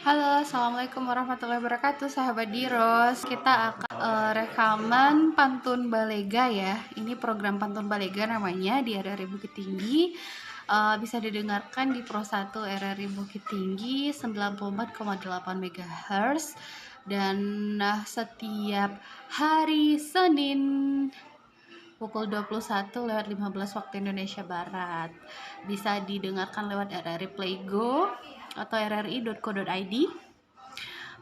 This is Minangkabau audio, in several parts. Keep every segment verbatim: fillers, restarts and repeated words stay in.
Halo, assalamualaikum warahmatullahi wabarakatuh, sahabat Diros. Kita akan eh, rekaman pantun balega ya. Ini program pantun balega namanya di R R I Bukittinggi. Eh, bisa didengarkan di Pro satu R R I Bukittinggi sembilan puluh empat koma delapan megahertz dan eh, setiap hari Senin pukul dua puluh satu lewat lima belas waktu Indonesia Barat. Bisa didengarkan lewat R R I Play Go atau R R I dot co dot I D.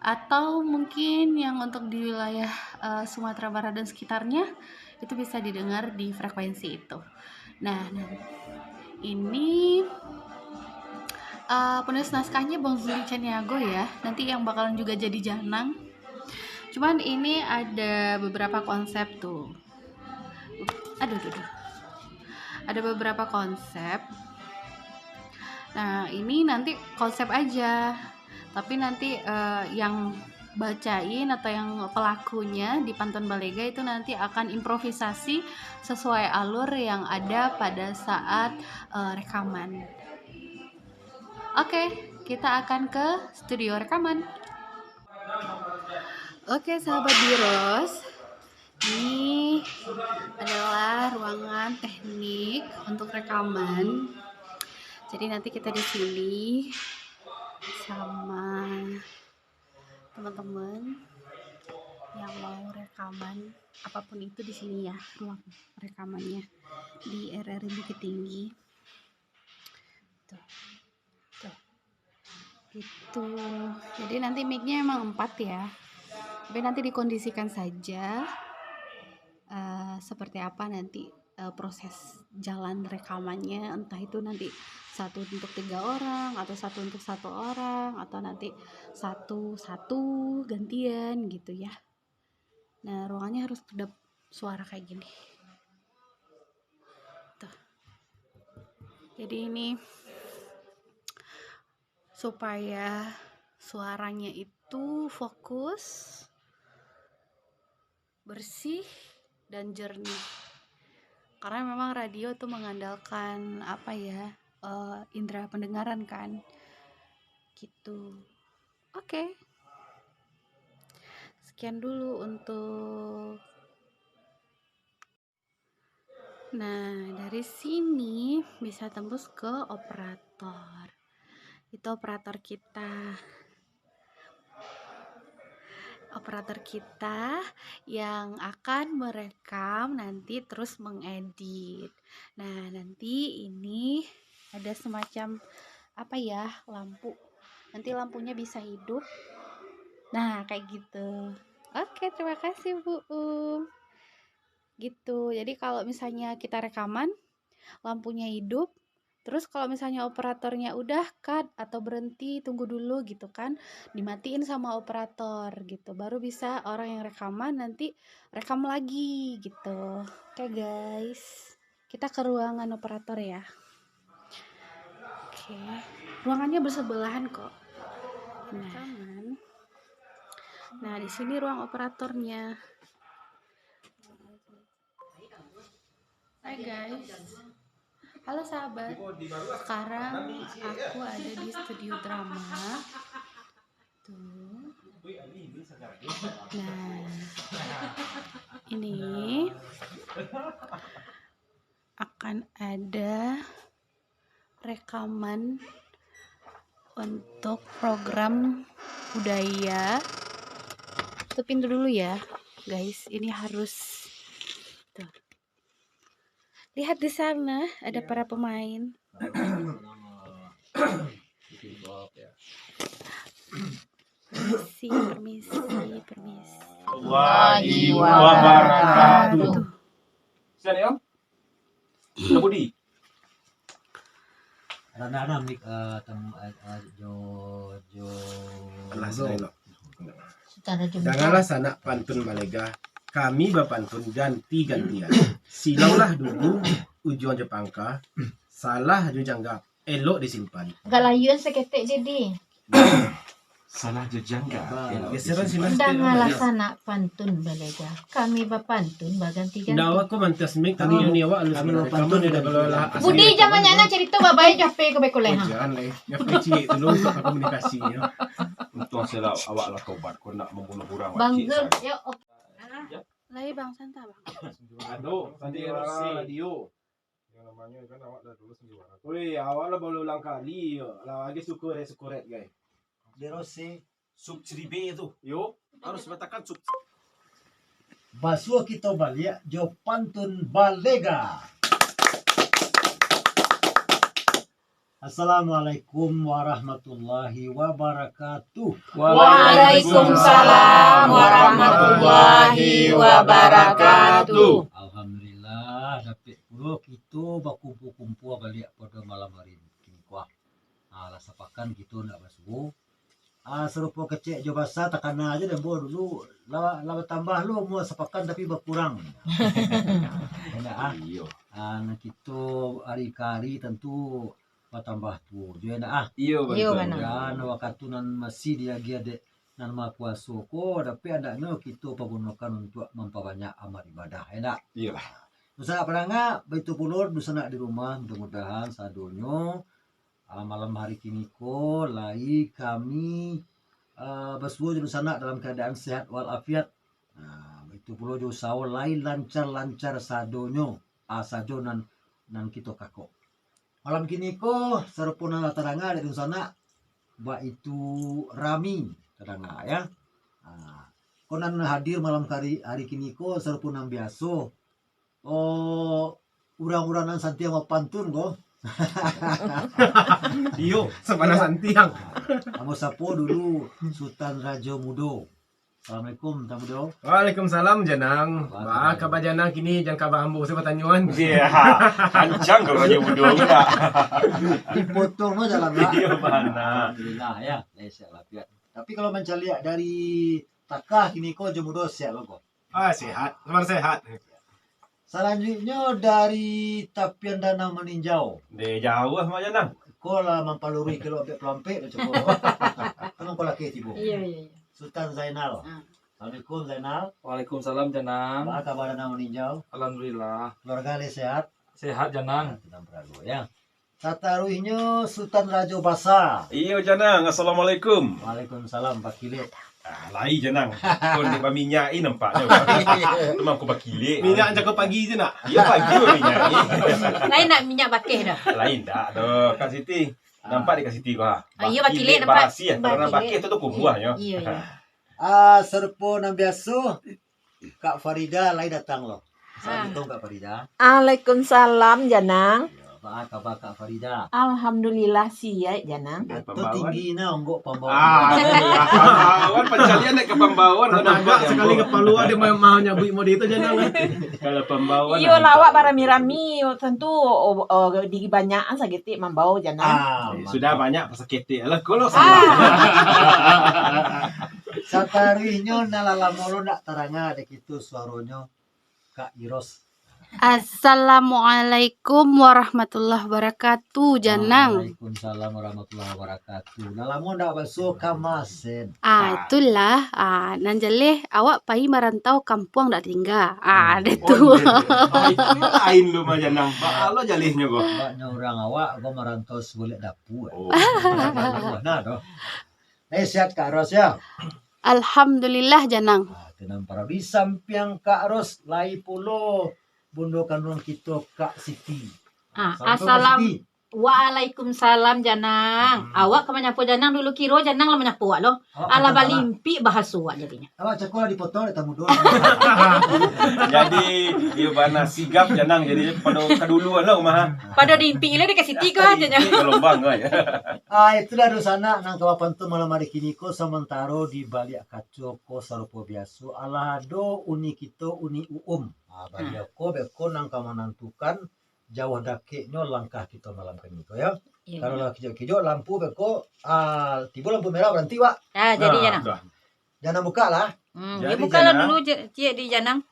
Atau mungkin yang untuk di wilayah eh, Sumatera Barat dan sekitarnya, itu bisa didengar di frekuensi itu. Nah, nah, ini eh, penulis naskahnya Bang Zuli Caniago ya. Nanti yang bakalan juga jadi janang. Cuman ini ada beberapa konsep tuh. Aduh, aduh, aduh. Ada beberapa konsep. Nah, ini nanti konsep aja. Tapi nanti eh, yang bacain atau yang pelakunya di pantun balega itu nanti akan improvisasi sesuai alur yang ada pada saat eh, rekaman. Oke, kita akan ke studio rekaman. Oke, sahabat Diros, ini adalah ruangan teknik untuk rekaman. Jadi nanti kita di sini sama teman-teman yang mau rekaman apapun itu di sini ya, ruang rekamannya di R R I Bukittinggi. Tuh. Tuh. Gitu. Jadi nanti mic-nya emang empat ya. Tapi nanti dikondisikan saja eh, seperti apa nanti eh, proses jalan rekamannya, entah itu nanti satu untuk tiga orang atau satu untuk satu orang atau nanti satu satu gantian gitu ya. Nah, ruangannya harus kedap suara kayak gini. Tuh. Jadi ini supaya suaranya itu fokus, bersih, dan jernih. Karena memang radio tuh mengandalkan apa ya, eh, indera pendengaran kan. Gitu. Oke. Sekian dulu untuk Nah, dari sini bisa tembus ke operator. Itu operator kita. Operator kita yang akan merekam nanti terus mengedit. Nah, nanti ini ada semacam apa ya, lampu. Nanti lampunya bisa hidup. Nah, kayak gitu. Oke, terima kasih Bu Um. Gitu. Jadi kalau misalnya kita rekaman, lampunya hidup, terus kalau misalnya operatornya udah cut atau berhenti, tunggu dulu gitu kan, dimatiin sama operator gitu. Baru bisa orang yang rekaman nanti rekam lagi gitu. Oke guys, kita ke ruangan operator ya. Oke, ruangannya bersebelahan kok. Nah, nah di sini ruang operatornya. Hai guys. Halo sahabat. Sekarang aku ada di studio drama. Tuh. Nah, ini akan ada rekaman untuk program budaya. Tutup pintu dulu ya, guys. Ini harus tuh. Lihat di sana, ada para pemain. Permisi, permisi, permisi. Warahmatullahi wabarakatuh. Siap, yo? Sudah, Budi? Rana-rana mik, eh, tem-, eh, eh, jo, jo, Alah, jo. Sudah elok. Secara jembar. Dangalah sanak pantun balega, kami bapantun ganti-gantian. Silaulah dulu ujuang jo pangka, salah jo jangga, elok disimpan. Agak layuan saketek, Didi. Salah jo jangga, Bang, elok geseran disimpan. Sini. Dangalah sanak pantun balega, kami bapantun baganti-ganti. Ndak, awak ko mantas mik, tapi kami, ni awak alus kami bapantun, ni dah kalau lah. Budi, jangan nyana carito babaik jo H P ko baik ko leh, ha. Jangan leh. Yang kecil dulu untuk komunikasinya. Untuang sela awak lah tobat, kok nak mambunuah urang, Bang Cik Zul, Sari. Yo, oke. Alah, lai Bang Santa, Bang. Aduh, sandiwara radio. Yang namonyo kan awak dah dulu sandiwara. Wih, awak lah barulang kali, yo. Lah, lagi syukur, eh, syukur, eh, guys. Dia rosé. Sup ciribe tu. Yo, harus matakan sup. Basuo kito baliak jo pantun balega. Assalamualaikum warahmatullahi wabarakatuh. Waalaikumsalam warahmatullahi wabarakatuh. Alhamdulillah, dapek pulo kito bakumpua-kumpua baliak pado malam hari kini ko. Ah, lah sapakan kito nak basuo. Ah, sarupo kecek jo basa, takana aja deh, ambo dulu. Lah, lah batambah lo umua sapakan tapi bakurang. Enak, ah. Iyo. Ah, nan kito ari ka ari tantu batambah tuo jo, enak, ah. Iyo, iyo, betul. Bana. Dan wakatu nan masih diagiah dek Nan Maha Kuaso ko, tapi andaknyo kito pagunokan untuak mampabanyak amal ibadah, enak. Iyolah. Dunsanak pandanga, baitu pulo dunsanak di rumah, mudah-mudahan sadonyo ah, malam hari kini ko, lai kami, ah, basuo jo dunsanak dalam keadaan sehat walafiat. Nah, baitu pulo jo usaho lai lancar-lancar sadonyo, ah, sajo nan, nan kito kakok. Malam kini ko, sarupo nan lah tadanga dek dunsanak, baitu rami tadanga, ya. Ah, ko nan hadir malam kari, hari kini ko, sarupo nan biaso, Oh, urang-urang nan santiang bapantun ko. Iyo, sabana santiang. Ambo sapo dulu Sutan Rajo Mudo. Assalamualaikum, Tan Mudo. Waalaikumsalam, Janang. Baa kaba Janang kini, jan kaba ambo se batanyoan. Iya, kancang kalau Rajo Mudo ko, Pak. Dipotong no jalan, Pak. Iya, bana. Alhamdulillah, ya. Eh, sihat lafiat. Tapi kalau mancaliak dari takah kini ko, Rajo Mudo sihat lo ko. Ah, sehat. Sabar sehat. Salanjuiknyo dari tapian Danau Maninjau. Deh, jauah mah, Janang. Ko lah mampaluruih kilo ampek palampek dah cukup. Emang ko laki tibo. Iya, iya, iya. Sutan Zainal. Ah. Assalamualaikum, Zainal. Waalaikumsalam, Janang. Baa kaba Danau Maninjau? Alhamdulillah. Keluarga lai sehat? Sehat, Janang. Nah, tenang paralu, ya. Sataruihnyo Sutan Rajo Basa. Iyo, Janang. Assalamualaikum. Waalaikumsalam, Pak Kilik. Ah, lai, Janang. Kon dek baminyak i nampaknyo. Tu mangko bakilek. Minyak jago pagi tu nak? Iyo, pagi baminyak i. Lain nak minyak bakeh dah. Lain dak doh, Kak Siti. Nampak dek Kak Siti ko, ha? Ah, iyo, bakilek nampak. Barasiah, karano bakeh tu, tu kumbuahnyo. Iyo, iyo. Ah, sarupo nan biaso, Kak Farida lai datang lo. Assalamualaikum, Kak Farida. Waalaikumsalam, Janang. Yo, baa kaba, Kak Farida? Alhamdulillah, sihat, Janang. Ato tinggi nah, onggok pambawaan. Ah, pambawaan, pancalian naik ka pambawaan. Tatagak sakali kapalo ado ma-, manyabuik mode itu, Janang. Kalau pambawaan. Iyo lah, awak barami-rami, tantu, oh, oh, dibanyakan saketek mambao, Janang. Ah, sudah banyak pasaketek lah, kalau salah. Sataruihnyo, nan lah lamo lo ndak taranga dek itu suaronyo, Kak Iros. Assalamualaikum warahmatullahi wabarakatuh, Janang. Waalaikumsalam warahmatullahi wabarakatuh. Lah lamo ndak basuo kamasen. Ah, itulah. Ah, nan jaleh awak pai marantau kampuang dak tingga. Ah, dah tu. Oh, itu lain lo mah, Janang. Baa lo jalehnyo ko. Agaknyo urang awak ko marantau sabulek dapua. Oh. Nah, doh. Eh, sehat Kak Ros, ya? Alhamdulillah, Janang. Ah, tenang, para di sampiang Kak Ros, lai pulo bundo kanduang kito, Kak Siti. Ah, assalamualaikum, Kak Siti. Waalaikumsalam, Janang. Hmm. Awak ka manyapo Janang dulu, kiro Janang lah manyapo awak lo. Alah, balimpik bahaso awak jadinyo. Awak cako lah dipotong dek tamu dulu. Jadi, iyo bana sigap Janang, jadi pado kaduluan lah umah. Pado diimpik lah dek Kak Siti ko aja nyo. Impik ka lubang ko aja. Ah, itulah dunsanak nan ka bapantun malam hari kini ko, samantaro di baliak kaco ko sarupo biaso, alah ado uni kito, uni uum. Ah, baliau ko beko nan ka manantukan jauah dakeknyo langkah kito malam kini ko, yo. Iyo, Janang. Kalau lah kijok-kijok lampu beko, ah, tibo lampu merah, baranti, Wak. Ah, jadi, nah, Janang. Dah. Janang buka lah. Hmm, jadi, yo, buka lah Janang. Dulu, je, ciek di Janang.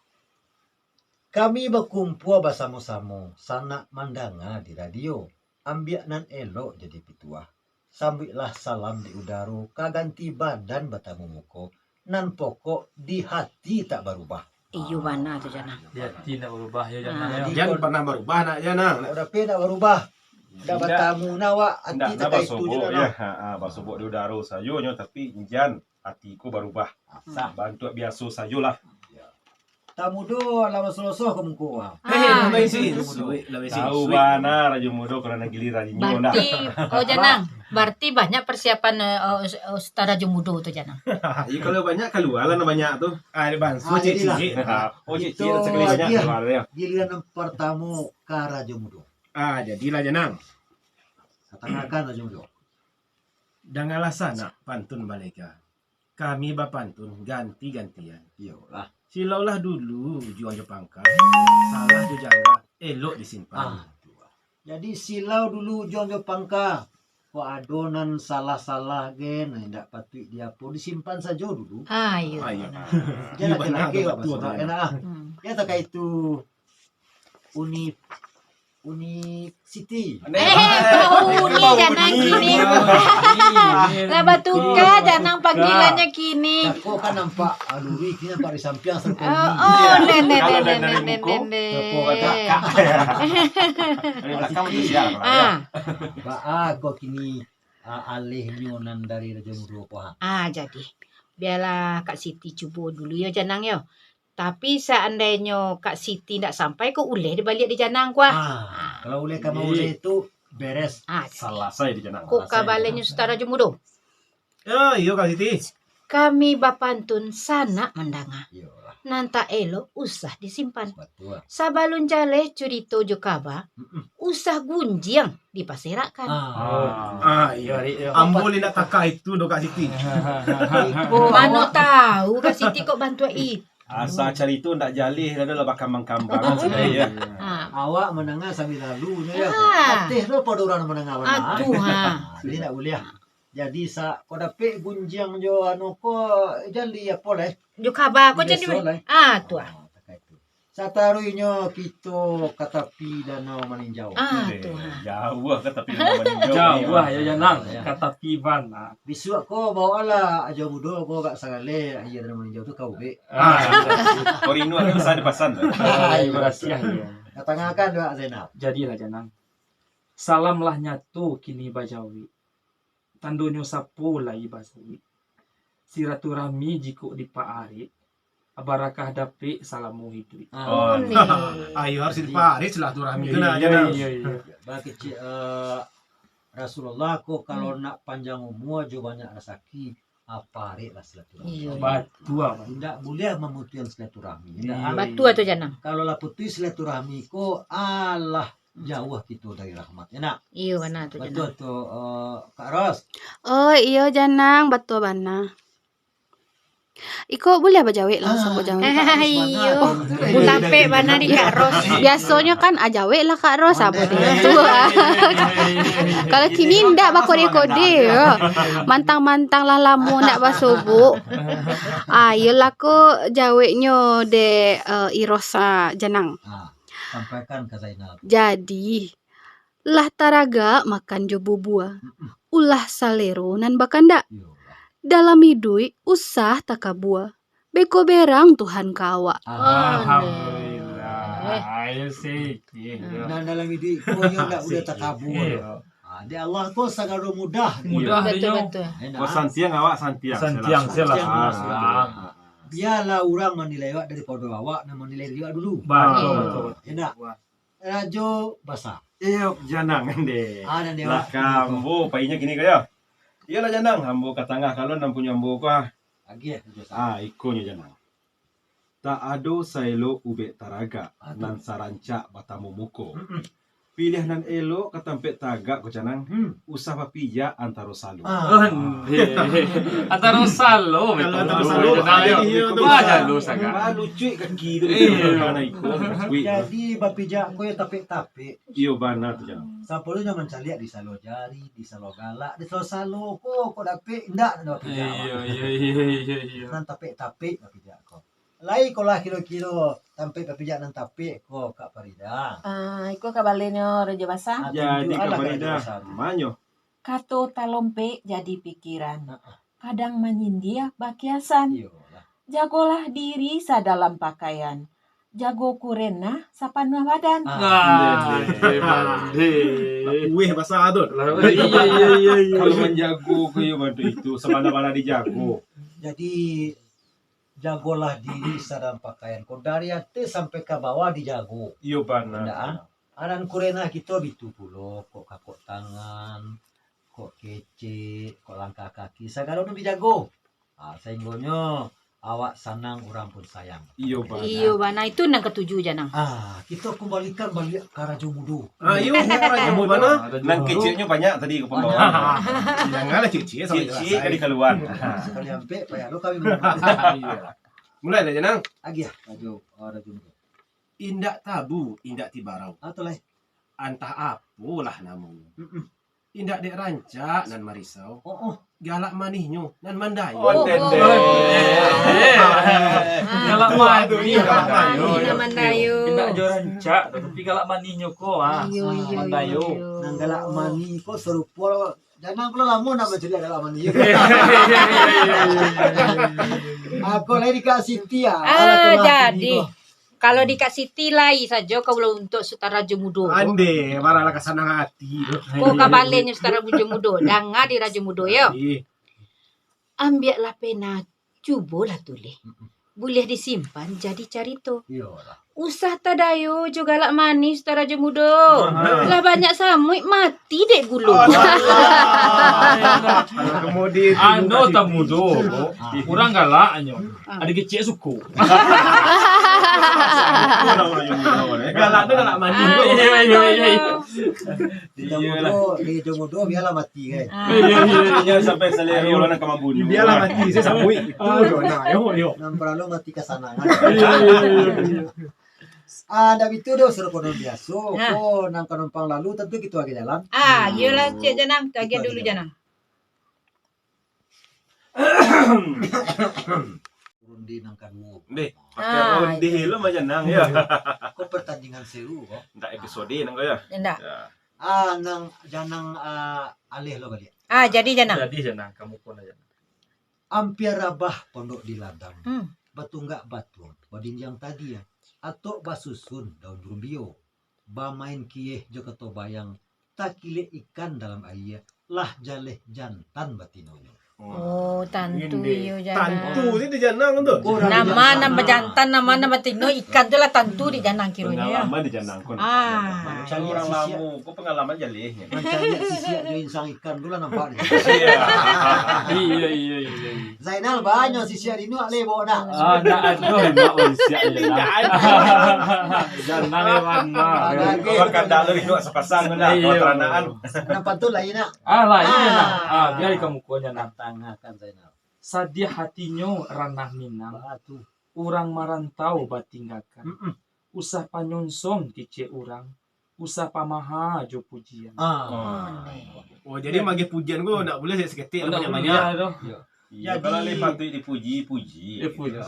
Kami bakumpua basamo-samo, sanak mandanga di radio. Ambiak nan elok jadi pituah. Sambuiklah salam di udaro, ka ganti badan batamu muko. Nan pokok di hati tak barubah. Iyo, bana tu, Janang. Di hati tak barubah, yo, Janang, ah, yo. Jan pernah barubah nak, Janang. Kok dapek tak barubah. Dah batamu nah, awak ati takai tu je lah. Ha, ha, basobok di udaro sajo nyo, tapi jan ati ko barubah. Sah. Bantuak biaso sajolah. Tamudo lah basoloso ka muko, ah. Eh, lah baisin. Tahu bana Rajo Mudo kalau nak giliran inyo dah. Barati, oh, Janang, barati banyak persiapan, eh, Us-, Ustaz Rajo Mudo tu, Janang. Ya, kalau banyak, kaluarlah nan banyak tu. Ah, ada banso ciek-ciek. Oh, ciek-ciek sakali banyak kaluar dia. Giliran nan partamo ka Rajo Mudo. Ah, jadilah, Janang. Katangakan Rajo Mudo. Dangalah sanak pantun balega. Kami bapantun ganti-gantian. Iyolah. Silaulah dulu ujuang jo pangka, salah jo jangga, elok disimpan. Ah, tu lah. Jadi silau dulu ujuang jo pangka. Kok ado nan salah-salah gen, nan indak patuik diapo, disimpan sajo dulu. Ah, iyo. Ah, iyo. Jan laki-laki awak basobok, enak ah. Hmm. Yo, takah itu. Uni, Uni Siti. Eh, Uni Janang kini. Lah batuka Janang panggilannyo kini. Tako kan nampak, aduh, Uni kini nampak di sampiang satu Uni. Oh, nene, nene, nene, nene. Dari belakang tu sial. Ah. Baa ko kini, ah, alehnyo nan dari Rajo Mudo ko, ha? Ah, jadi. Bialah Kak Siti cubo dulu yo, Janang yo. Tapi, seandainyo Kak Siti ndak sampai, ko uleh dibaliak di Janang, kuah. Ah, kalau uleh ka mauleh tu beres. Ah, salasai di Janang. Ko kabalehnyo Sutara Jumudo. Yo, iyo, Kak Siti. Kami bapantun sanak mandanga. Iyolah. Nan tak elok usah disimpan. Batua. Sabalun jaleh curito jo kaba, usah gunjiang dipaserakkan. Ah. Ah, iyo. Ambo lai ndak takah itu doh, Kak Siti. Mano tahu Kak Siti kok bantuak itu. Asa carito ndak jaleh, lah bakambang-kambang sajo, yo. Ha. Awak mandanga sambil lalu, yo. Ha. Ateh tu pado urang mandanga bana. Atuh, ha. Jadi ndak buliah. Jadi sa-, kok dapek gunjiang jo anu ko, jan di apo lai? Jo kaba ko jan di. Ah, tu ah. Sataruihnyo kito ka tapi Danau Maninjau. Ah, tu ha. Jauah ka tapi Danau Maninjau. Jauah yo, Janang, ka tapi bana. Bisuak ko bawalah Ajo Mudo ko agak sagaleh aia Danau Maninjau tu ka ubek. Ah. Ko rindu kan bisa dipasan tu. Ah, iyo, barasiah yo. Katangakan dek Zainab. Jadilah, Janang. Salam lah nyato kini bajawek. Tandonyo sapo lai bajawek. Silaturahmi jikok dipaarek, barakah dapek salamo iduik. Ah. Oh, ayo harus dipaarek silaturahmi tu nah, Janang. Iyo, iyo. Bakecek, eh, Rasulullah ko kalau nak panjang umua jo banyak rasaki, ah, pareklah silaturahmi. Iyo. Batua, Bang. Indak buliah mamutuihkan silaturahmi. Indak. Iyo, batua tu, Janang. Kalau lah putuih silaturahmi ko, alah jauah kito dari rahmat. Indak? Iyo, bana tu, Janang. Batua tu, eh, Kak Ros. Oh, iyo, Janang, batua bana. Iko buliah bajawek langsung bajawek. Ah, iyo. Tapek bana di Kak Ros. Biasonyo kan, ah, jawek lah Kak Ros, apo tu. Kalau kini ndak bakode-kode yo. Mantang-mantang lah lamo ndak basobok. Ah, iyolah ko jaweknyo dek, eh, Iros, ah, Janang. Ah, sampaikan ka Zainal. Jadi, lah taragak makan jo bubua. Mm-mm. Ulah salero nan bakandak. Iyolah. Dalam iduik usah takabua. Beko berang Tuhan ka awak. Alhamdulillah. Ayo sih. Nah, dalam iduik ko nyo ndak buliah takabua. Iyo. Ah, di Allah ko sagalo mudah. Mudah. Batua, batua. Ko santiang awak santiang. Santiang, selalu. Bialah urang manilai awak daripado awak nan manilai diri awak dulu. Batua, batua, batua. Indak? Rajo Basa. Iyo, Janang, ande. Ah, nan dewa. Lah ka ambo painyo kini ko yo. Iyolah, Janang, ambo ka tangah, kalau nan punyo ambo ko, ah. Agiah, Rajo Basa. Ah, ikonyo, Janang. Tak ado saelok ubek taragak, nan sarancak batamu muko. Mm-mm. Piliah nan elok ka tampek tagak ko, Janang. Hmm. Usah bapijak antaro salo. Ah. Ondeh. Antaro salo, kalau antaro salo, Janang, iyo, iyo, tu. Wah, jalo sangat. Wah, lucuik kaki tu. Iyo. Mana iko? Wih. Jadi, bapijak ko yo tapek-tapek. Iyo, bana tu, Janang. Sampai tu nyo mancaliak di salo jari, di salo galak, di salo-salo ko, ko dapek, indak, ndak bapijak. Iyo, iyo, iyo, iyo, iyo. Nan tapek-tapek bapijak ko. Lai ko lah kiro-kiro tampek bapijak nan tapek ko, Kak Farida. Ah, iko kabalenyo Rajo Basa. Ah, jadi, Kak Farida, manyo. Kato talompek jadi pikiran. Ah, ah. Kadang manyindia bakiasan. Iyolah. Jagolah diri sadalam pakaian. Jago kuren nah sapanuah badan. Ah. Nah, Pandai. Pandai. Kueh basah tu. Lah, iya, iya, iya, iya. Kalau manjago ko yo bantuak itu, sabana-bana dijago. Jadi, jagolah diri sadang pakaian ko, dari ateh sampai ka bawah dijago. Iyo, bana. Indak, ah? Anan kuren nah kito bitu pulo, kok kakok tangan, kok kecek, kok langkah kaki, sagalo tu dijago. Ah, sainggonyo awak sanang, urang pun sayang. Iyo, bana. Iyo, bana. Itu nan katuju, Janang. Ah, kito kumbalikan baliak ka Rajo Mudo. Ah, iyo, Rajo Mudo. Bana. Nan keceknyo banyak tadi ka pambawaan. Janganlah kecek sampai kecek selesai. Kali kaluan. Sakali ampek, payah lo kami minum. Iyo. Mulai dah, Janang. Agiah, Rajo, ah, Rajo Mudo. Indak tabu, indak tibarau. Ah, tu lah. Antah apolah namonyo. Mm-mm. Indak dek rancak nan marisau. Oh, oh. Galak manihnyo nan mandayo. Oh, dendeng. Oh, oh. Eh, eh. Galak manih. Galak manih nan mandayo. Indak jo rancak, tapi galak manihnyo ko, ah. Iyo, iyo, mandayo. Iyo. Nan galak manih ko sarupo Janang pulo lamo nak mancaliak galak manih. Ako lai di Kak Siti, ah. Ah, jadi. Kalau di Kak Siti lai sajo kalau untuak Sutan Rajo Mudo tu. Ande, baralah ka sanang ati tu. Ko kabalehnyo Sutan Rajo Mudo. Danga di Rajo Mudo, yo. Ambiaklah pena, cubolah tulih. Mm-mm. Buliah disimpan jadi carito. Iyolah. Usah tadayo jo galak manih, Sutan Rajo Mudo. Aha. Lah banyak samuik mati dek gulo. Alah. Ano tamudo, urang galaknyo. Ah. Ado kecek suko. Galak tu galak manih. Ah, iyo, iyo, iyo, iyo. Di Rajo Mudo, di Rajo Mudo, bialah mati, kan. Ah. Iyo, iyo, iyo. Jangan sampai salero lah nak ka mambunuah. Bialah mati, saya samuik. Itu jo, nah, yo, yo. Nan paralu mati ka sanang, kan. Iyo, iyo, iyo, iyo. Ah, ndak bitu doh, suruh konon biaso. Nah. Ko nan ka numpang lalu, tantu kito agiah jalan. Ah, iyolah, Cik Janang, kito agiah dulu, Janang. Ronde nan kaduo. Ndeh, pakai ronde lo mah Janang, yo. Ko pertandingan seru, ko. Ndak episode nan ko, yo? Ndak. Yo. Ah, nan Janang, ah, alih lo baliak. Ah, jadi Janang. Jadi Janang, kamu pun aja. Ampia rabah pondok di ladang. Hmm. Batunggak batuang, badindiang tadi, yo. Atok basusun daun rumbio. Bamain kieh jo kato bayang, takilek ikan dalam aia, lah jaleh jantan batinonyo. Oh, tantu iyo Janang. Tantu tu di Janang tu. Nama nan bajantan, nama nan batino, ikan tu lah tantu di Janang kironyo. Pangalaman di Janang ko. Ah. Cari urang lamo, ko pangalaman jaleh. Mancari sisiak jo insang ikan tu lah nampak di. Iyo, iyo, iyo, iyo. Zainal banyak sisiak di nuak leh bawa dah. Ah, ndak ado, ndak ado sisiak di Janang. Janang hewan mah. Bakandalo di nuak sapasang tu dah, iyo. Kawa taranaan. Nan pantun lain nak. Ah, lain nak. Ah, biar ikamu ko Janang. Tantangakan Zainal. Sadiah hatinyo ranah Minang. Batu. Urang marantau batinggakan. Mm-mm. Usah panyonsong kicek urang, usah pamaha jo pujian. Ah. Oh, jadi magiah pujian ko ndak buliah saketek, banyak-banyak. Iyo, kalau lai patuik dipuji, puji. Eh, puji.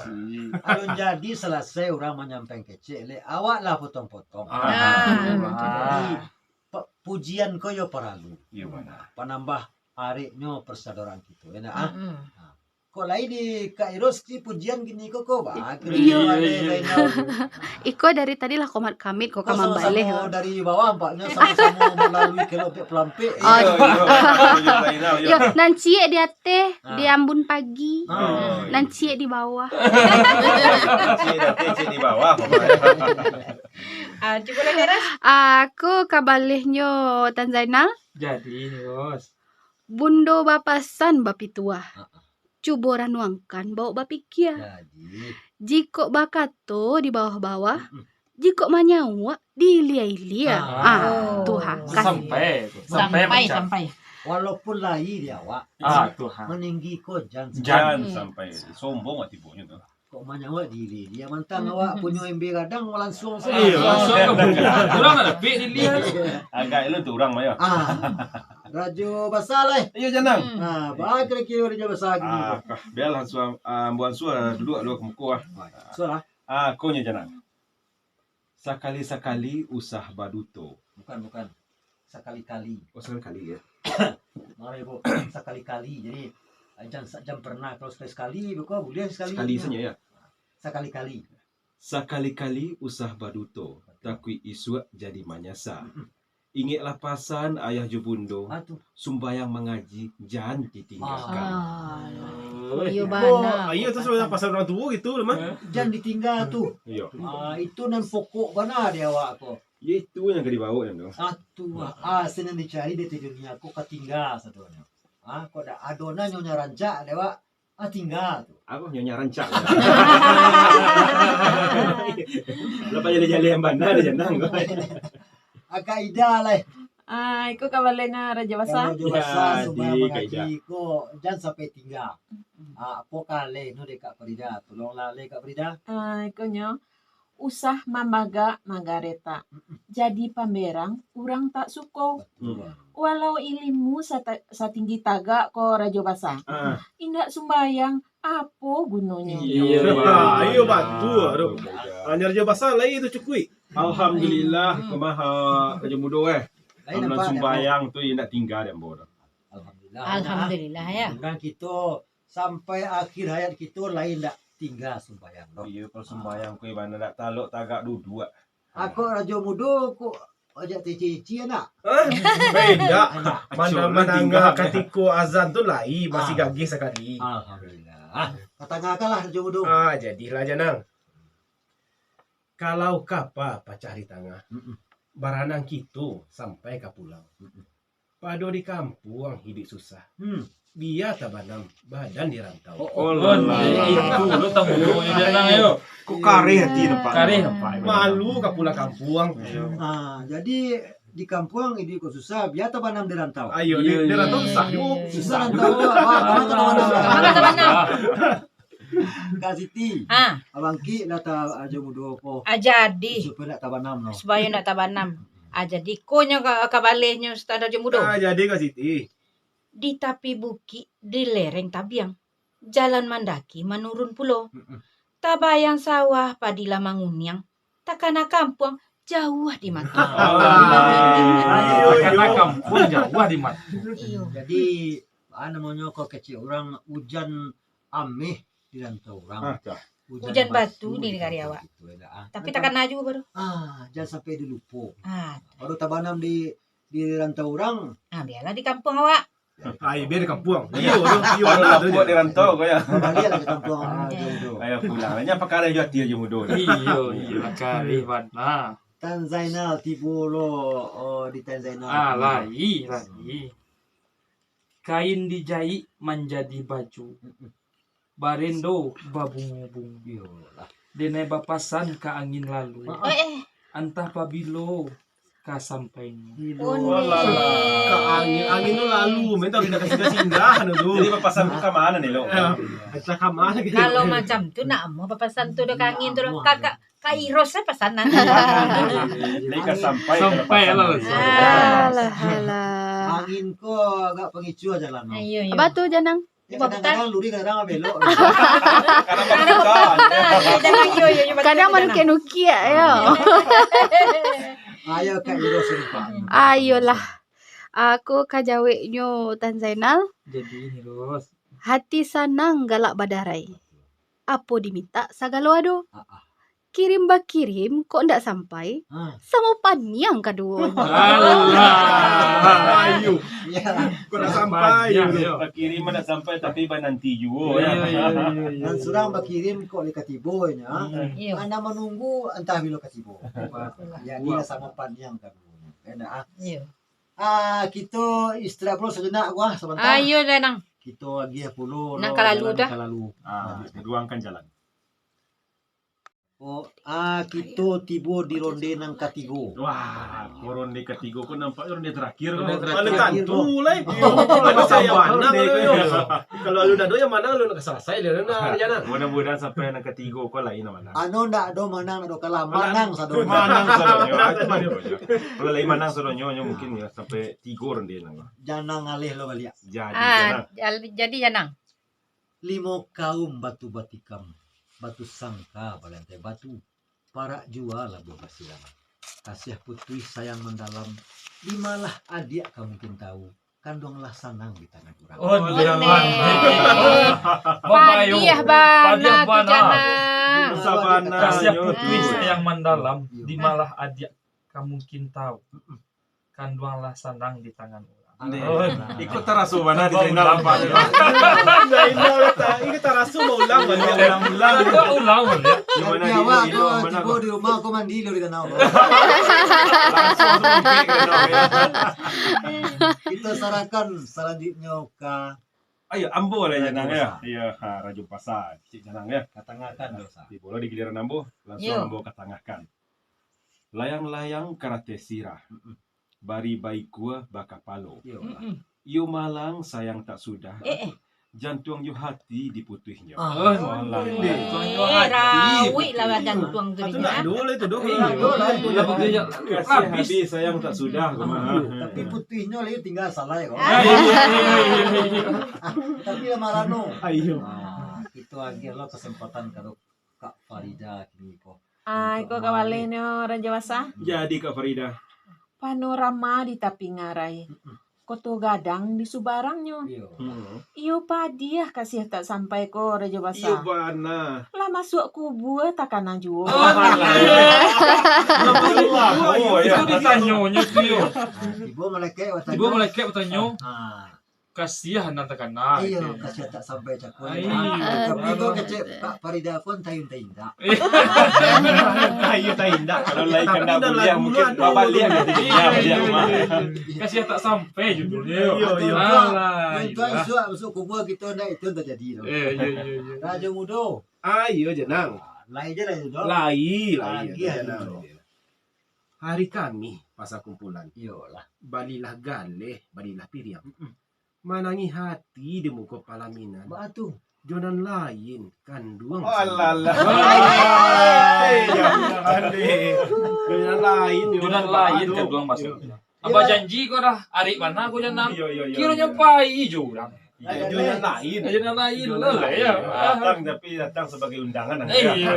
Alun jadi salasai urang manyampaian kecek, lek awak lah potong-potong. Ah. Jadi, pa-, pujian ko yo paralu. Iyo, bana. Panambah areknyo persaudaraan kito, yo ndak, ah? Mm-mm. Ah. Kok lai di Kak Iros di pujian kini ko, ko, bah, iyo, iyo, iyo. Iko dari tadi lah komat kamit ko, ko ka mambaleh samo-samo dari bawah, nampaknyo samo-samo malalui kelopek pelampek. Oh. Iyo, iyo, iyo, iyo, iyo. Yo, nan ciek di ateh, ah, di ambun pagi. Ah. Nan ciek di bawah. Ciek di ateh, ciek di bawah, pokoknyo. Ah, cubo lah, Ros. Aku ka balehnyo, Tan Zainal. Jadi ni, Ros. Bundo bapasan bapituah. Ah, ah. Cubo ranuangkan, baok bapikia. Jadi. Jikok bakato di bawah-bawah, mm-mm, jikok manyauak di ilia-ilia. Ah. Ah, tu ha. Sampai tu. Sampai, sampai, sampai. Walaupun lai di awak, ah, tu ha, maninggi ko jan sampai. Jan sampai. Sombong lah tibonyo tu. Kok manyauak di ilia-ilia, mantang awak punyo ember gadang, lansuang sajo. Iyo, lansuang ka buliah. Urang nak dapik di ilia. Agak elok tu urang mah, yo. Ah. Rajo basa lai. Iyo, Janang. Hmm. Ah, baa kiro-kiro rajo basa kini ko? Ah, bialah, Suang, ah, Ambo Ansua duduak dulu ka muko, ah. Sualah. Ah, ko nyo, Janang. Sakali-sakali usah baduto. Bukan, bukan. Sakali-kali. Oh, sakali-kali, yo. Mari, Bu. Sakali-kali. Jadi, jan, jan pernah, kalau sakali-sakali, bukan, buliah sakali. Sakali sajo, yo. Sakali-kali. Sakali-kali usah baduto, takuik isuak jadi manyasa. Ingeklah pasan ayah jo bundo, sumbayang mangaji jan ditinggakan. Ah, iyo bana. Iyo tu sumbayang pasan urang tuo gitu lah mah. Jan ditingga tu. Iyo. Ah, itu nan pokok bana di awak ko. Iyo itu yang ka dibawa tu. Ah, tu ah, asa nan dicari di dunia ko katingga sadonyo. Ah, kok dak ado nan nyonya rancak dek awak. Ah, tingga tu. Apo nyonya rancak? Lah payah jaleh-jaleh yang bana deh, Janang. Agak ida lah. Ah, iko kabalehna Rajo Basah. Rajo Basah, sumbayang mangaji ko, jan sampai tingga. Ah, apo kaleh no dek Kak Farida? Tolonglah leh Kak Farida. Ah, ikonyo usah mamagak magaretak. Jadi pamberang urang tak suko. Walau ilimu sata-, satinggi tagak ko Rajo Basah, indak sumbayang, apo gunonyo? Iyo, iyo, batua tu. Hanya Rajo Basah lai tu cukuik. Alhamdulillah, kemah Rajo Mudo eh. Amunan sumbayang tu indak tingga dek ambo tu. Alhamdulillah. Alhamdulillah, ya. Dengan kito sampai akhir hayat kito lai ndak tingga sumbayang doh. Iyo, kalau sumbayang ko ibarat ndak talok tagak duduak. Ako Rajo Mudo ko ajak teci-teci anak. Hah? Eh, indak. Mana mandanga katiko azan tu lai masih gagih sakali. Alhamdulillah. Katangakanlah Rajo Mudo. Ah, jadilah Janang. Kalau kapa pacah di tangah, baranang kito sampai ka pulau. Pado di kampuang hiduik susah. Bia tabanam badan di rantau. Oh, itu lo tamu yo Janang yo. Kok kareh hati nampak. Kareh nampak. Malu ka pulang kampuang. Ah, jadi di kampuang hiduik kok susah, bia tabanam di rantau. Ayo, di, di rantau susah juo. Susah rantau. Mangga tabanam. Kak Siti, abang Ki lah ta-, Rajo Mudo ko. Ah, jadi. Supayo ndak tabanam no. Supayo ndak tabanam. Ah, jadi konyo ka, kabalehnyo Ustaz Rajo Mudo. Ah, jadi Kak Siti. Di tapi bukik, di lereng tabiang, jalan mandaki manurun pulo. Tabayang sawah padi lah manguniang, takana kampuang jauah di mato. Takana kampuang jauah di mato. Iyo. Jadi, ah, namonyo ko kecek urang ujan ameh di rantau urang. Ujan batu di nagari awak. Tapi takana juo baru. Ah, jan sampai dilupo. Ah. Baru tabanam di, di rantau urang. Ah, bialah di kampuang awak. Ai, bia di kampuang. Iyo, iyo. Kalau lapuk di rantau ko yo. Baliaklah ka kampuang, ah, Rajo Mudo. Ayo pulang. Nyo pakareh jo ati Rajo Mudo. Iyo, iyo, pakareh bana. Tan Zainal tibo lo, oh, di Tan Zainal. Ah, lai, lai. Kain dijaik manjadi baju. Barendo babungo-bungo. Iyolah. Denai bapasan ka angin lalu. Eh, eh. Antah pabilo ka sampainyo. Walah, ka angin, angin tu lalu, minta kita singgah-singgah tu. Jadi bapasan tu ka mano ni, Lo? Eh, entah ka mano gitu. Kalau macam tu, nak amuah bapasan tu dah ka angin tu, Lo. Kakak, Kak Iros lah pasanan. Lai ka sampai, sampai lah. Alah, alah. Angin ko agak pangicuah jalan, no. Iyo, iyo. Apo tu, Janang? Ya, kadang-kadang lurih, kadang belok. Kadang berputar. Kadang manukik-nukik, yo. Ayo, Kak Iros, sumpah. Ayolah. Aku ka jaweknyo, Tan Zainal. Jadi, Iros. Hati sanang galak badarai. Apo dimintak sagalo ado. Kirim bakirim kok ndak sampai, samo paniang kaduonyo. Alah. Ayo. Kok ndak sampai. Bakirim ndak sampai, tapi bananti juo. Nan surang bakirim kok lai ka tibo nyo. Nan manunggu antah bilo ka tibo. Jadi lah samo paniang kaduonyo. Enak ah. Ah, kito istirahat pulo sajenak, wah, sabanta. Ayo, Danang. Kito agiah pulo. Nan ka lalu dah. Ah, diluangkan jalan. Oh, ah, kito tibo di ronde nan katigo. Wah, ko ronde katigo ko nampak ronde terakhir. Ronde terakhir. Tantu lah. Kalau alun ado yang manang, alun ka salasai lah, nah, Janang. Mudah-mudahan sampai nan katigo ko lain nan manang. Anu ndak ado manang, ndak ado kalah, manang sadonyo. Manang sadonyo. Kalau lain manang sadonyo, nyo mungkin yo sampai tigo ronde nan. Janang alih lo baliak. Jadi, ah, Janang. Jadi Janang. Limo kaum batu batikam, batu sangka balantai batu, parak jua labuah basilang. Kasiah putuih sayang mandalam, di malah adiak ka mungkin tahu, Kanduanglah sanang di tangan urang. Oh, Ondeh. Padiah bana tu, janang. Sabana. Kasih putuih sayang mandalam, di malah adiak ka mungkin tahu. Kanduanglah sanang di tangan urang. Ondeh. Oh. Iko taraso bana di Zainal nampak. Zainal kata, iko taraso baulang baliak. Ulang-ulang. Ulang baliak. Gimana? Tapi awak tu tibo di rumah, ko mandi dulu di danau. Langsung sampai ke danau, ya. Kita serahkan selanjutnya ka Ayo, ambo lah, Janang, ya. Rajo Pasar. Ya, ha, Rajo Pasar. Kecik Janang, ya. Katangahkan dosa. Tibo lah di giliran ambo, langsung ambo katangahkan. Layang-layang karate sirah. Bari baikua bakapalo. Iyo. Iyo malang sayang tak sudah. Eh, eh. Jantuang jo hati diputuihnyo. Ah, malang. Eh, rawik lah jantuang tu. Atu nak dulu itu doh. Iyo. Kasih habis sayang tak sudah. Tapi putuihnyo lah, tinggal salai ko. Ah, iyo, iyo, iyo, iyo. Tapi lah marano. Ayo. Ah, itu lagi lah kesempatan kalau Kak Farida kini ko. Ah, iko kabalehnyo, Rajo Basah. Jadi, Kak Farida. Panorama di tapi ngarai. Koto gadang di subarangnyo. Iyo. Iyo padiah kasih tak sampai ko, Rajo Basah. Iyo bana. Lah masuak kubua takana juo. Oh, alah. Lah masuak kubua, oh, iyo. Itu ditanyonyo tu, yo. Tibo malaikat batanyo. Tibo malaikat batanyo. Ha. Kasiah nan takana. Iyo, kasiah tak sampai cako. Ai. Tapi ko kecek Kak Farida pun tayun taindak. Tayun taindak. Kalau lai kandak buliah, mungkin babaliak nanti. Iyo, iyo, iyo. Kasiah tak sampai judulnyo. Iyo, iyo. Alah, isuak masuk kubua kito ndak itu tajadi tu. Iyo, iyo, iyo, iyo. Rajo Mudo. Ah, iyo, Janang. Lai je lah itu. Lai, lai, Janang. Hari Kamih, pasar kumpulan. Iyolah. Balilah galeh, balilah piriang. Manangih hati di muko palaminan. Baa tu? Jo nan lain, kanduang. Alalah. Hei, jangan deh. Jo nan lain, jo nan lain, kanduang maksudnyo. Abah janji ko dah, arik bana ko Janang. Iyo, iyo, iyo. Kironyo pai jo urang. Iyo, jo nan lain. Jo nan lain lah, yo. Datang, tapi datang sabagai undangan, iyo, iyo.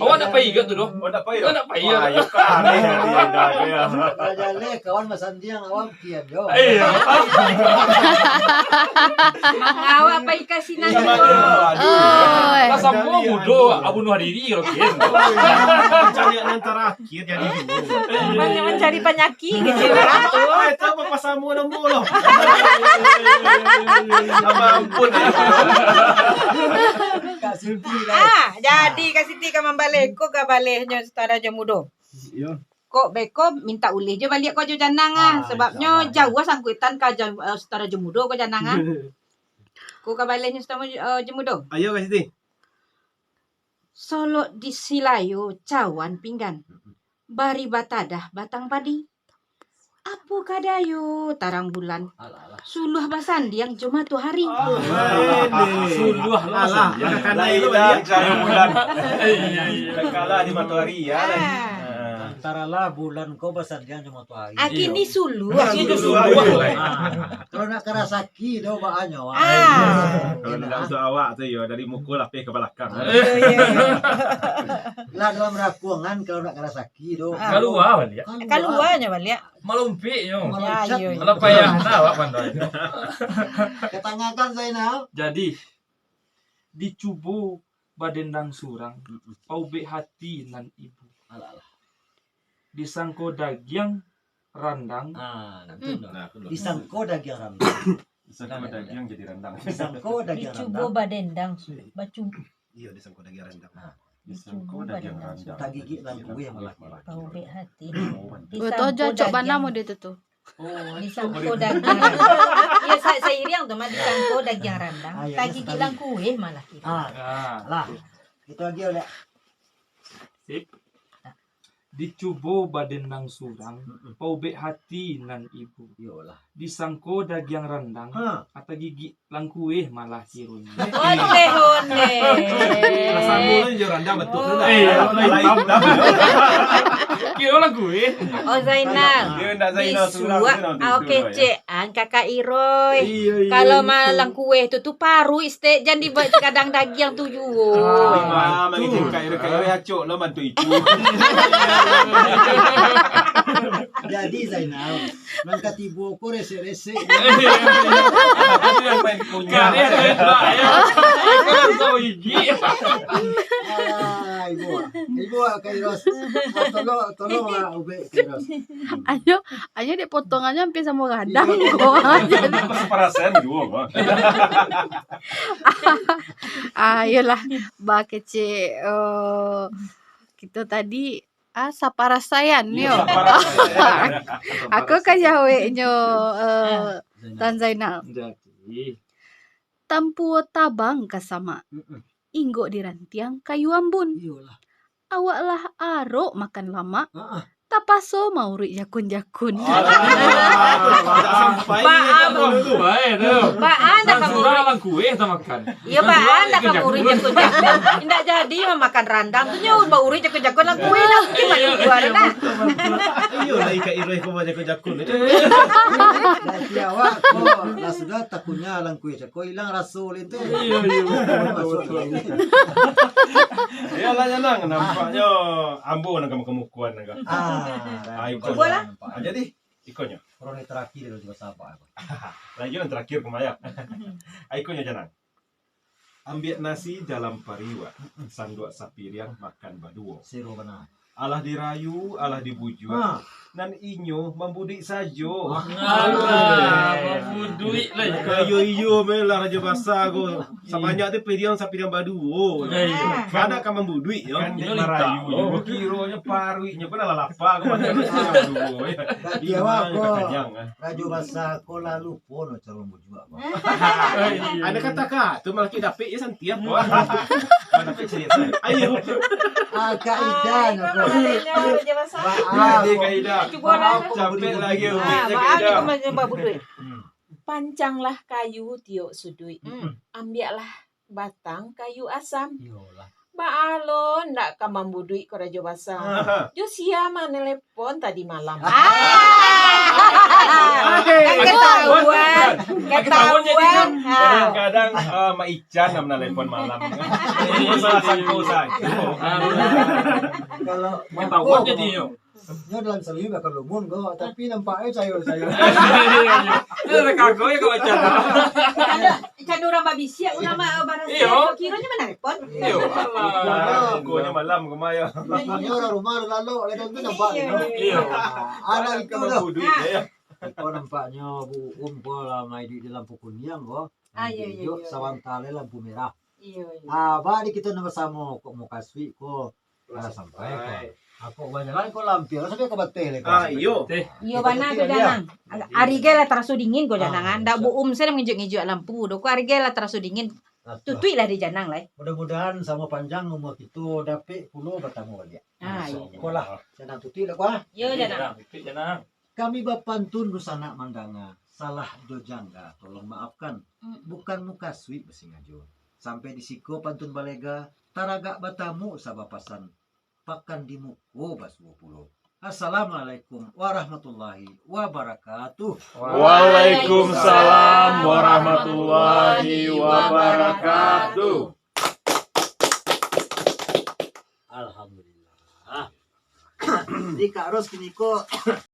Awak ndak pai juo tu doh? Oh, ndak pai doh? Ndak pai. Wah, yo, kareh hati anda tu, yo. Kalau jaleh, kawan basandiang, awak Kian jo. Iyo. Mangawak pai ka sinan. Aduh. Oi. Lah samo mudo, bunuh diri kalau Kian. Cari nan tarakhir jadi. Banyak mancari panyakik gitu. Eh, itu apa pasamo nang bola? Apa ampun. Kak Siti lah. Ah, jadi Kak Siti ka mambaleh, ko ka balehnyo Sutara jo Mudo. Iyo. Kok beko mintak ulih jo baliak ko jo Janang ah, ah, sababnyo jauah sangkutan ka ja-, eh, Sutara jo Mudo ko Janang ah. Ko ka balehnyo Sutara jo, eh, jo Mudo. Ayo, Kak Siti. Solok di silayo cawan pinggan, bari batadah batang padi. Apo ka dayo tarang bulan, alah, alah, suluah basandiang jo matoari. Alah. Suluah lah. Alah, basandiang. Lain lah cahaya bulan. Iya, iya. Kalah di matoari, ya. Ah. Antaralah bulan ko basandiang jo matoari. Ah, kini suluah. Kini suluah. Ah. Kalau nak karasaki tu baanyo. Ah. Kalau nak untuk awak tu, yo, dari muko lapeh ka balakang. Iya, iya, iya. Lah dalam rakuangan kalau nak karasaki tu. Ah. Kalua baliak. Kalua. Kaluanyo baliak. Malompeknyo. Maloncat. Ya, iya, iya. Alah payah nah awak pandai. Katangahkan Zainal. Jadi, dicubo badendang surang, paubek hati nan ibo. Alah, alah. Disangko dagiang randang. Ah, nah, tu dah. Nah, tu dah. Disangko dagiang randang. Disangko dagiang jadi randang. Disangko dagiang randang. Dicubo badendang, bacu- Iyo, disangko dagiang randang. Ah. Disangko dagiang randang. Tak gigik langkuih malah. Paubek hati. Betul, cocok bana mode tu tu. Oh, disangko dagiang. Iyo, sa-, sairiang tu mah, disangko dagiang randang. Ah, iyo, tak gigik langkuih malah kiro. Ah. Lah. Itu lagi oleh. Sip. Dicubo badendang surang, paubek hati nan ibo. Iyolah. Disangko dagiang randang, ha, atau gigik langkuih malah kironyo. Ondeh, ondeh. Lah samo lah jo randang batua tu lah. Eh, lain. Kiro langkuih. Oh, Zainal. Kiro ndak Zainal surang tu, awak kecek an kakak Iroi. Iyo, iyo. Kalau malang kuih tu, tu paruik stek, jan dibuek kadang dagiang tu juo. Ah, memang izin kakak Iroi, kakak Iroi acok lo bantu itu. Tadi Zainal, nan katibo ko resek-resek. Itu yang main kunyah. Karya tu itu lah, ya. Itu kan so gigi. Alah, ibu. Ibu, Kak Iros. Ah, tolong, tolong lah, ubek Kak Iros. Anyo, anyo dek potongannyo hampir samo gadang ko. Separasen duo, bah. Ah, iyolah, ba kecek, eh, kito tadi, ah, saparasaian yo. Aku ka jaweknyo, eh, Tan Zainal. Jadi, Tampuo tabang ka samak, Mm-mm. inggok di rantiang kayu ambun. Iyolah. Awak lah arok makan lamak, Ah, ah. tapaso mauruik jakun-jakun. Alah, tak sampai Baa tu. Baik tu. Baa dah kamu Surah langkuih tak makan. Iyo, baa dah kamu urus jakun-jakun. Indak jadi mamakan randang tu nyo bauruik jakun-jakun lah kuih lah mungkin mati dua lah. Iyo lah ikan iruh ko banyak jakun. Nanti awak ko lah sudah takunyah langkuih cako hilang raso leh tu. Iyo, iyo, betul, Masuk betul. lagi. Iyolah Janang, nampaknyo ambo nan ka makamukuan nan ka. Ah, Ah, iko Cubalah. Ah, jadi ikonyo. Korone terakhir kalau cuma sabar. Lagi nan terakhir kemaya. Ah, ikonyo Janang. Ambiak nasi dalam pariuak, sanduak sapiriang makan baduo. Siro bana. Alah dirayu, alah dibujuak, Ha. nan inyo mambuduik sajo. Alah, mambuduik lah. Iyo iyo meh lah Rajo Basa ko. Sabanyak tu piriang sapiriang baduo. Iyo. Kada ka mambuduik yo. Kan dek marayu. Oh, kironyo paruiknyo pun lah lapa ko makan baduo. Berarti awak ko Kanyang ah. Rajo Basa ko lah lupo no caro mambujuak ko. Ada kata-kata malah kita dapik je santiang. Wah. Dapik cerita. Ayo. Ah, kaidah no ko. Berarti kaidah. Cubalah. Capek lagi Ah, ubeknyo maaf kaidah. itu macam babuduik. Hmm. Pancanglah kayu tiok suduik. Hmm. Ambiaklah batang kayu asam. Iyolah. Baa lo ndak ka mambuduik ko Rajo Basa. Aha. Jo sia manelepon tadi malam. Ah, ketahuan, ketahuan. Ah. Kadang-kadang ah, Mak Ican lah menelepon malam. Ini salah sangko sajo. Kalau Ketahuan jadi yo. Nyo dalam saluyuik bakal lumun ko, tapi nampaknyo cayo-cayo. Itu ada kagok ya kawan cakap. Cando urang babisiak urang ma- barasiah. Iyo. Kironyo manelepon. Iyo. Konyo malam kemaya. Maksudnyo urang rumah lalok, lalu tu nampak. Iyo. Iyo. Ada itu dah. Buduik ya. Ko nampaknyo Bu Um ko lah mai duik di lampu kuniang ko. Ah, iyo, iyo, Ijo iyo. Sabanta lai lampu merah. Iyo, iyo. Ah, ba di kito nan basamo kok mukasuik ko. Lah sampai ko. Aku bajalan ko lampir sampai ka bateh le ko. Ah, iyo. Iyo bana tu Janang. Ari gai lah taraso dingin ko Janang. Ah, Ndak Bu Um sajo mangijuak-ngijuak lampu. Doko ari gai lah taraso dingin. Nah, Tutuik lah di Janang lai. Mudah-mudahan samo panjang umur kito dapek pulo batamu baliak. Ah, iyo. Ko lah, Janang tutuik lah ko ah. Yo Janang. Janang. Kami bapantun dunsanak mandanga, salah jo jangga tolong maafkan. Mm. Bukan mukasuik basingajo. Sampai di siko pantun balega, taragak batamu sabapasan. Pakan di muko basuo pulo. Assalamualaikum warahmatullahi wabarakatuh. Waalaikumsalam warahmatullahi wabarakatuh. Alhamdulillah. Jadi Kak Ros kini ko